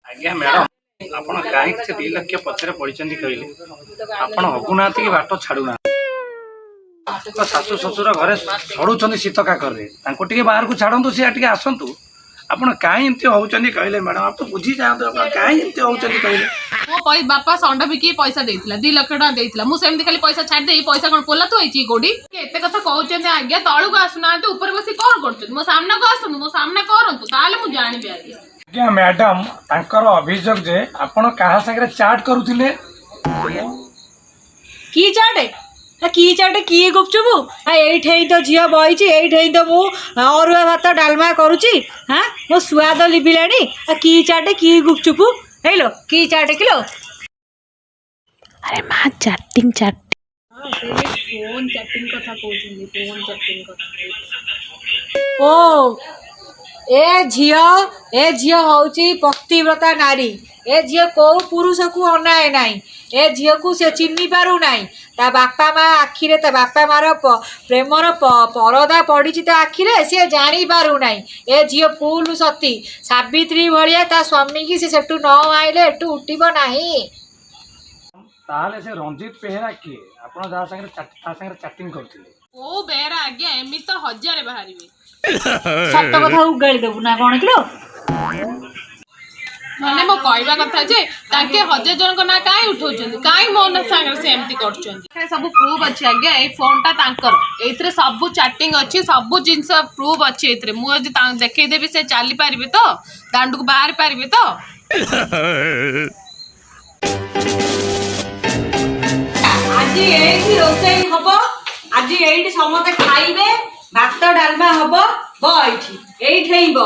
ଆଜ୍ଞା ମ୍ୟାଡ଼ାମ, ଆପଣ କାହିଁକି ସେ 2 ଲକ୍ଷ ପଛରେ ପଡ଼ିଛନ୍ତି କହିଲେ? ଆପଣ ହଗୁନାହାନ୍ତି କି ବାଟ ଛାଡୁନାହାନ୍ତି। ତ ଶାଶୁ ଶ୍ୱଶୁର ଘରେ ସଢୁଛନ୍ତି ଶୀତ କାକରରେ। ତାଙ୍କୁ ଟିକେ ବାହାରକୁ ଛାଡ଼ନ୍ତୁ, ସିଏ ଟିକେ ଆସନ୍ତୁ। ଆପଣ କାହିଁ ଏମିତି ହଉଛନ୍ତି କହିଲେ ମ୍ୟାଡ଼ାମ? ଆପଣ ବୁଝି ଯାଆନ୍ତୁ। ଆପଣ କାହିଁ ଏମିତି ହଉଛନ୍ତି କହିଲେ? ମୋ ବାପା ଷଣ୍ଢ ବିକି ପଇସା ଦେଇଥିଲା, 2 ଲକ୍ଷ ଟଙ୍କା ଦେଇଥିଲା। ମୁଁ ସେମିତି ଖାଲି ପଇସା ଛାଡ଼ି ଦେଇ, ପଇସା କଣ ପୋଲା ଥୋଇଛି କୋଉଠି? ଏତେ କଥା କହୁଛନ୍ତି ଆଜ୍ଞା, ତଳକୁ ଆସୁନାହାନ୍ତି। ଉପରେ ବସି କଣ କରୁଛନ୍ତି? ମୋ ସାମ୍ନାକୁ ଆସନ୍ତୁ, ମୋ ସାମ୍ନା କରନ୍ତୁ, ତାହେଲେ ମୁଁ ଜାଣିବି ଆଜ୍ଞା। ଆଜ୍ଞା ମ୍ୟାଡ଼ାମ, ତାଙ୍କର ଅଭିଯୋଗ ଯେ ଆପଣ କାହା ସାଙ୍ଗରେ ଚାଟ୍ କରୁଥିଲେ। କି ଚାଟେ ନା କି ଚାଟେ, କି ଗୁପଚୁପୁ? ଆ ଏଇଠି ହିଁ ତ ଝିଅ ବଇଛି, ଏଇଠି ହିଁ ତ ମୁଁ ଅରୁଆ ଭାତ ଡାଲମା କରୁଛି। ହାଁ, ମୋ ସୁଆଦ ଲିଭିଲାଣି। ଆ କି ଚାଟେ, କି ଗୁପଚୁପୁ ହେଇଲୋ, କି ଚାଟେ କିଲୋ? ଆରେ ମା, ଚାଟିଂ ଚାଟିଂ। ଫୋନ୍ ଚାଟିଂ କଥା କହୁଛନ୍ତି, ଫୋନ୍ ଚାଟିଂ କଥା। ଓ ଏ ଝିଅ, ଏ ଝିଅ ହେଉଛି ପତିବ୍ରତା ନାରୀ। ଏ ଝିଅ କୋଉ ପୁରୁଷକୁ ଅନାଏ ନାହିଁ। ଏ ଝିଅକୁ ସେ ଚିହ୍ନି ପାରୁନାହିଁ। ତା ବାପା ମା ଆଖିରେ, ତା ବାପା ମାର ପ୍ରେମର ପରଦା ପଡ଼ିଛି ତା ଆଖିରେ, ସିଏ ଜାଣିପାରୁନାହିଁ। ଏ ଝିଅ ଫୁଲ ସତୀ ସାବିତ୍ରୀ ଭଳିଆ। ତା ସ୍ୱାମୀକି ସେ ସେଠୁ ନ ଆଇଲେ ଏଠୁ ଉଠିବ ନାହିଁ। ତାହେଲେ ସେ ରଞ୍ଜିତ ବେହେରା କିଏ, ଆପଣ ଯାହା ସାଙ୍ଗରେ ତା ସାଙ୍ଗରେ ଚାଟିଂ କରୁଥିଲେ? କୋଉ ବେହେରା ଆଜ୍ଞା? ଏମିତି ତ ହଜାରେ ବାହାରିବେ। ସତ କଥା ଉଗାଳି ଦେବୁ ନା କ'ଣ କିଲୋ? ମାନେ ମୋ କହିବା କଥା ଯେ ତାଙ୍କେ ହଜାର ଜଣଙ୍କ ନାଁ କାହିଁ ଉଠଉଛନ୍ତି? କାହିଁ ମୋ ନାଁ ସାଙ୍ଗରେ ସେ ଏମିତି କରୁଛନ୍ତି? ଏଥିରେ ସବୁ ପ୍ରୁଫ୍ ଅଛି ଆଜ୍ଞା। ଏଇ ଫୋନଟା ତାଙ୍କର, ଏଇଥିରେ ସବୁ ଚାଟିଂ ଅଛି, ସବୁ ଜିନିଷ ପ୍ରୁଫ୍ ଅଛି ଏଇଥିରେ। ମୁଁ ଯଦି ତାଙ୍କୁ ଦେଖେଇଦେବି, ସେ ଚାଲିପାରିବେ ତ? ଦାଣ୍ଡକୁ ବାହାରି ପାରିବେ ତ? ଆଜି ଏଇଠି ରୋଷେଇ ହବ, ଆଜି ଏଇଠି ସମସ୍ତେ ଖାଇବେ। ଭାତ ଡାଲମା ହବ। ବ ଏଇଠି, ଏଇଠି ହିଁ ବ,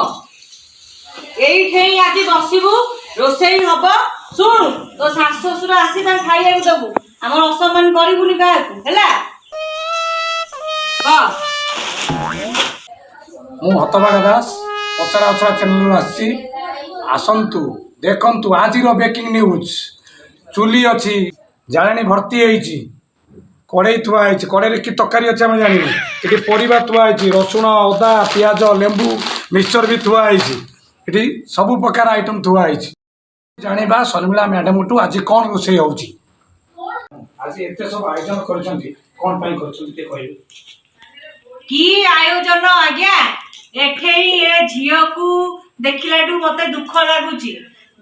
ଏଇଠି ହିଁ ଆଜି ବସିବୁ, ରୋଷେଇ ହବ। ଶୁଣୁ, ତୋ ଶାଶୁ ଶ୍ୱଶୁର ଆସି ତାଙ୍କୁ ଖାଇବାକୁ ଦବୁ। ଆମର ଅସମ୍ମାନ କରିବୁନି କାହାକୁ, ହେଲା? ବ। ମୁଁ ହତଭାଗା ଦାସ, ପଚରା ଉଚରା ଚ୍ୟାନେଲରୁ ଆସିଛି। ଆସନ୍ତୁ ଦେଖନ୍ତୁ ଆଜିର ବ୍ରେକିଂ ନ୍ୟୁଜ୍। ଚୁଲି ଅଛି, ଜାଳେଣୀ ଭର୍ତ୍ତି ହେଇଛି, କଡ଼େଇ ଥୁଆ ହେଇଛି। କଡ଼େଇରେ କି ତରକାରୀ ଅଛି ଆମେ ଜାଣିନୁ। ଏଠି ପରିବା ଥୁଆ ହେଇଛି, ରସୁଣ, ଅଦା, ପିଆଜ, ଲେମ୍ବୁ, ମିକ୍ସଚର ବି ଥୁଆ ହେଇଛି। ଏଠି ସବୁ ପ୍ରକାର ଆଇଟମ୍ ଥୁଆ ହେଇଛି। ଜାଣିବା ଶର୍ମିଳା ମ୍ୟାଡ଼ାମଠୁ ଆଜି କ'ଣ ରୋଷେଇ ହେଉଛି। ଆଜି ଏତେ ସବୁ ଆୟୋଜନ କରିଛନ୍ତି, କ'ଣ ପାଇଁ କରିଛନ୍ତି ଟିକେ କହିବେ? କି ଆୟୋଜନ ଆଜ୍ଞା? ଏଠେଇ ଏ ଝିଅକୁ ଦେଖିଲାଠୁ ମତେ ଦୁଃଖ ଲାଗୁଛି।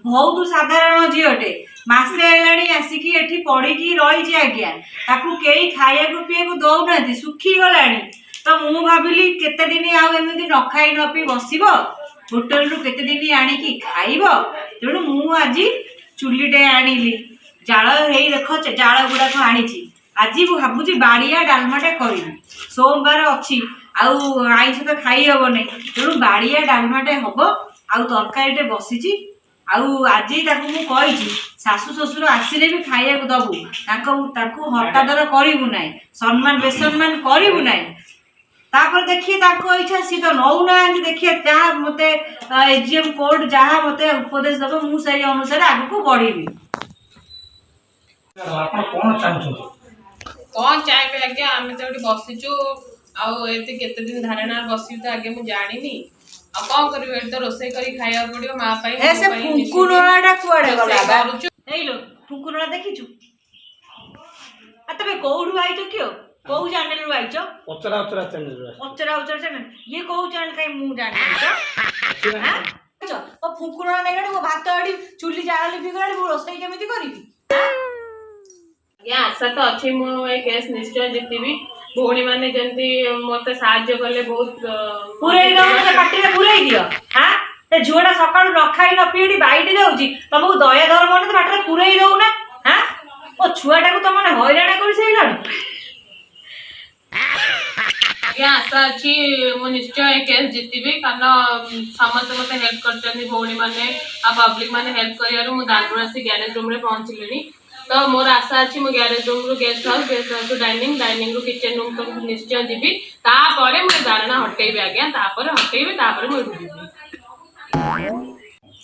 ବହୁତ ସାଧାରଣ ଝିଅଟେ, ମାସେ ହେଲାଣି ଆସିକି ଏଠି ପଡ଼ିକି ରହିଛି ଆଜ୍ଞା। ତାକୁ କେହି ଖାଇବାକୁ ପିଇବାକୁ ଦଉନାହାନ୍ତି, ଶୁଖିଗଲାଣି। ତ ମୁଁ ଭାବିଲି, କେତେ ଦିନ ଆଉ ଏମିତି ନ ଖାଇ ନ ପିଇ ବସିବ, ହୋଟେଲରୁ କେତେ ଦିନ ଆଣିକି ଖାଇବ? ତେଣୁ ମୁଁ ଆଜି ଚୁଲିଟେ ଆଣିଲି, ଜାଳ ହେଇ ଦେଖ, ଜାଳ ଗୁଡ଼ାକ ଆଣିଛି। ଆଜି ମୁଁ ଭାବୁଛି ବାଡ଼ିଆ ଡାଲମାଟା କରିବି। ସୋମବାର ଅଛି, ଆଉ ଆଇଁଷ ତ ଖାଇ ହବନି। ତେଣୁ ବାଡ଼ିଆ ଡାଲମାଟେ ହବ ଆଉ ତରକାରୀଟେ ବସିଛି। ଆଉ ଆଜି ତାକୁ ମୁଁ କହିଛି, ଶାଶୁ ଶ୍ୱଶୁର ଆସିଲେ ବି ଖାଇବାକୁ ଦବୁ। ତାଙ୍କୁ ହତାଦର କରିବୁ ନାହିଁ, ସମ୍ମାନ ବେସମ୍ମାନ କରିବୁ ନାହିଁ। ତାପରେ ଦେଖିଏ ତାଙ୍କ ଇଚ୍ଛା। ସିଏ ତ ନଉନାହାନ୍ତି। ଦେଖିଏ ଯାହା ମୋତେ ଏଜିଏମ୍ କୋର୍ଟ ଯାହା ମୋତେ ଉପଦେଶ ଦେବ, ମୁଁ ସେଇ ଅନୁସାରେ ଆଗକୁ ବଢ଼ିବି। ଆପଣ କ'ଣ ଚାହୁଁଛନ୍ତି? କଣ ଚାହିଁବେ ଆଜ୍ଞା? ଆମେ ତ ଏଠି ବସିଛୁ, ଆଉ ଏଠି କେତେ ଦିନ ଧାରଣା ବସିବି ତ ଆଜ୍ଞା ମୁଁ ଜାଣିନି। ଆଉ କଣ କରିବି? ଏଠି ତ ରୋଷେଇ କରି ଖାଇବାକୁ ପଡିବ ମା ପାଇଁ, ଏ ମୋ ସେ ପାଇଁ ଫୁଙ୍କୁ ମିଶିକି ନଳାଟା କୁଆଡେ ଗଲା ରୋଷେଇ ବା? କରୁଛୁ। ହେଇଲୋ, ଫୁଙ୍କୁ ନଳା ଦେଖିଛୁ? ଆ ତମେ କୋଉଠୁ ଆଇଛ କିଓ? କୋଉ ଚ୍ୟାନେଲରୁ ଆଇଛ? ପଚରା ଉଚରା ଚ୍ୟାନେଲରୁ। ପଚରା ଉଚରା ଚ୍ୟାନେଲ? ଇଏ କୋଉ ଚ୍ୟାନେଲ କାଇଁ ମୁଁ ଜାଣିନି ତ। ଆଁ? ଓ ଫୁଙ୍କୁ ନଳା ନେଇଗଲାଣି, ମୋ ଭାତ ଏଠି ଚୁଲି ଜାଳ ଲିଭିଗଲାଣି, ମୁଁ ରୋଷେଇ କେମିତି କରିବି? ଆଜ୍ଞା, ଆଶା ତ ଅଛି ମୁଁ ଏ କେସ୍ ନିଶ୍ଚୟ ଜିତିବି। ଭଉଣୀ ମାନେ ଯେମିତି ମତେ ସାହାଯ୍ୟ କଲେ ବହୁତ ପୁରେଇ ଦବ ସେ ପାଟିରେ ପୁରେଇ ଦିଅ। ହାଁ, ସେ ଝିଅଟା ସକାଳୁ ନ ଖାଇ ନ ପିଇ ଏଠି ବାଇଟି ଦଉଛି, ତମକୁ ଦୟା ଧର୍ମ ତ ପାଟିରେ ପୁରେଇ ଦଉନା? ହାଁ, ଓ ଛୁଆଟାକୁ ତମେ ହଇରାଣ କରି ସାରିଲଣି। ଆଜ୍ଞା, ଆଶା ଅଛି ମୁଁ ନିଶ୍ଚୟ ଏ କେସ୍ ଜିତିବି, କାରଣ ସମସ୍ତେ ମତେ ହେଲ୍ପ କରିଛନ୍ତି। ଭଉଣୀ ମାନେ ଆଉ ପବ୍ଲିକ ମାନେ ହେଲ୍ପ କରିବାରୁ ମୁଁ ଦାଣ୍ଡରୁ ଆସି ଗ୍ୟାରେଜ ରୁମରେ ପହଞ୍ଚିଲିଣି। ତ ମୋର ଆଶା ଅଛି ମୁଁ ଗ୍ୟାରେଜ ରୁମରୁ ଗେଷ୍ଟ ହାଉସ୍, ଗେଷ୍ଟ ହାଉସରୁ ଡାଇନିଂ, ଡାଇନିଂରୁ କିଚେନ ରୁମ୍ ତକ ନିଶ୍ଚୟ ଯିବି। ତାପରେ ମୁଁ ଏ ଧାରଣା ହଟେଇବି ଆଜ୍ଞା, ତାପରେ ହଟେଇବି, ତାପରେ ମୁଁ ଏଠୁ ଯିବି।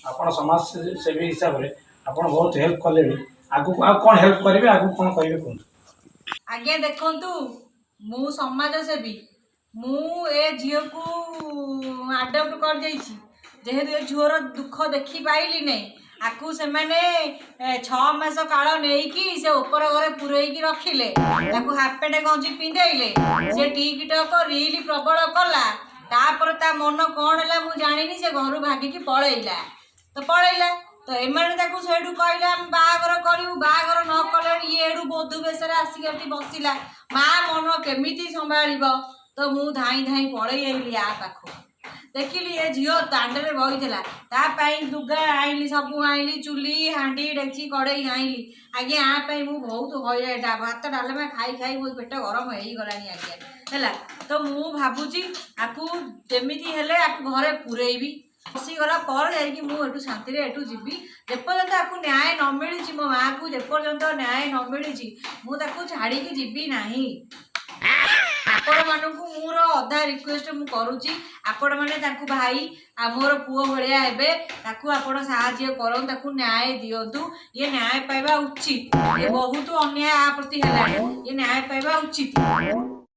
ଆପଣ ସମାଜ ସେବୀ ହିସାବରେ ଆପଣ ବହୁତ ହେଲ୍ପ କଲେଣି। ଆଗକୁ ଆଉ କ'ଣ ହେଲ୍ପ କରିବେ, ଆଗକୁ କ'ଣ କରିବେ କୁହନ୍ତୁ। ଆଜ୍ଞା ଦେଖନ୍ତୁ, ମୁଁ ସମାଜସେବୀ। ମୁଁ ଏ ଝିଅକୁ ଆଡପ୍ଟ କରିଯାଇଛି, ଯେହେତୁ ଏ ଝିଅର ଦୁଃଖ ଦେଖିପାଇଲି ନାହିଁ। ଆକୁ ସେମାନେ 6 ମାସ କାଳ ନେଇକି ସେ ଉପର ଘରେ ପୁରେଇକି ରଖିଲେ, ତାକୁ ହାଫ ପ୍ୟାଣ୍ଟ ଗଞ୍ଜି ପିନ୍ଧେଇଲେ। ସେ ଟିକଟକ ରିଲ ପ୍ରବଳ କଲା। ତାପରେ ତା ମନ କଣ ହେଲା ମୁଁ ଜାଣିନି, ସେ ଘରୁ ଭାଗିକି ପଳେଇଲା। ତ ପଳେଇଲା ତ ଏମାନେ ତାକୁ ସେଇଠୁ କହିଲେ, ଆମେ ବାହାଘର କରିବୁ। ବାହାଘର ନ କଲେ ଇଏ ଏଠୁ ବଧୁ ବେଶରେ ଆସିକି ଏଠି ବସିଲା। ମା ମନ କେମିତି ସମ୍ଭାଳିବ? ତ ମୁଁ ଧାଇଁ ଧାଇଁ ପଳେଇ ଆଇଲି ଆ ପାଖକୁ। ଦେଖିଲି ଏ ଝିଅ ଦାଣ୍ଡରେ ବଇଥିଲା। ତା ପାଇଁ ଲୁଗା ଆଇଲି, ସବୁ ଆଇଲି, ଚୁଲି, ହାଣ୍ଡି, ଡେକ୍ଚି, କଡ଼େଇ ଆଇଲି ଆଜ୍ଞା। ଆ ପାଇଁ ମୁଁ ବହୁତ ହଇରାଣ। ଭାତ ଡାଲମା ଖାଇ ଖାଇ ମୋ ପେଟ ଗରମ ହେଇଗଲାଣି ଆଜ୍ଞା। ହେଲା ତ ମୁଁ ଭାବୁଛି ଆକୁ ଯେମିତି ହେଲେ ଆକୁ ଘରେ ପୁରେଇବି। ବସିଗଲା ପରେ ଯାଇକି ମୁଁ ଏଠୁ ଶାନ୍ତିରେ ଏଠୁ ଯିବି। ଯେପର୍ଯ୍ୟନ୍ତ ଆକୁ ନ୍ୟାୟ ନ ମିଳିଛି, ମୋ ମାଆକୁ ଯେପର୍ଯ୍ୟନ୍ତ ନ୍ୟାୟ ନ ମିଳିଛି, ମୁଁ ତାକୁ ଛାଡ଼ିକି ଯିବି ନାହିଁ। ଆପଣମାନଙ୍କୁ ମୋର ଅଧା ରିକ୍ୱେଷ୍ଟ ମୁଁ କରୁଛି, ଆପଣମାନେ ତାଙ୍କୁ ଭାଇ ଆଉ ମୋର ପୁଅ ଭଳିଆ ହେବେ, ତାକୁ ଆପଣ ସାହାଯ୍ୟ କରନ୍ତୁ, ତାକୁ ନ୍ୟାୟ ଦିଅନ୍ତୁ। ଇଏ ନ୍ୟାୟ ପାଇବା ଉଚିତ। ଇଏ ବହୁତ ଅନ୍ୟାୟ ଆ ପ୍ରତି ହେଲାଣି। ଇଏ ନ୍ୟାୟ ପାଇବା ଉଚିତ।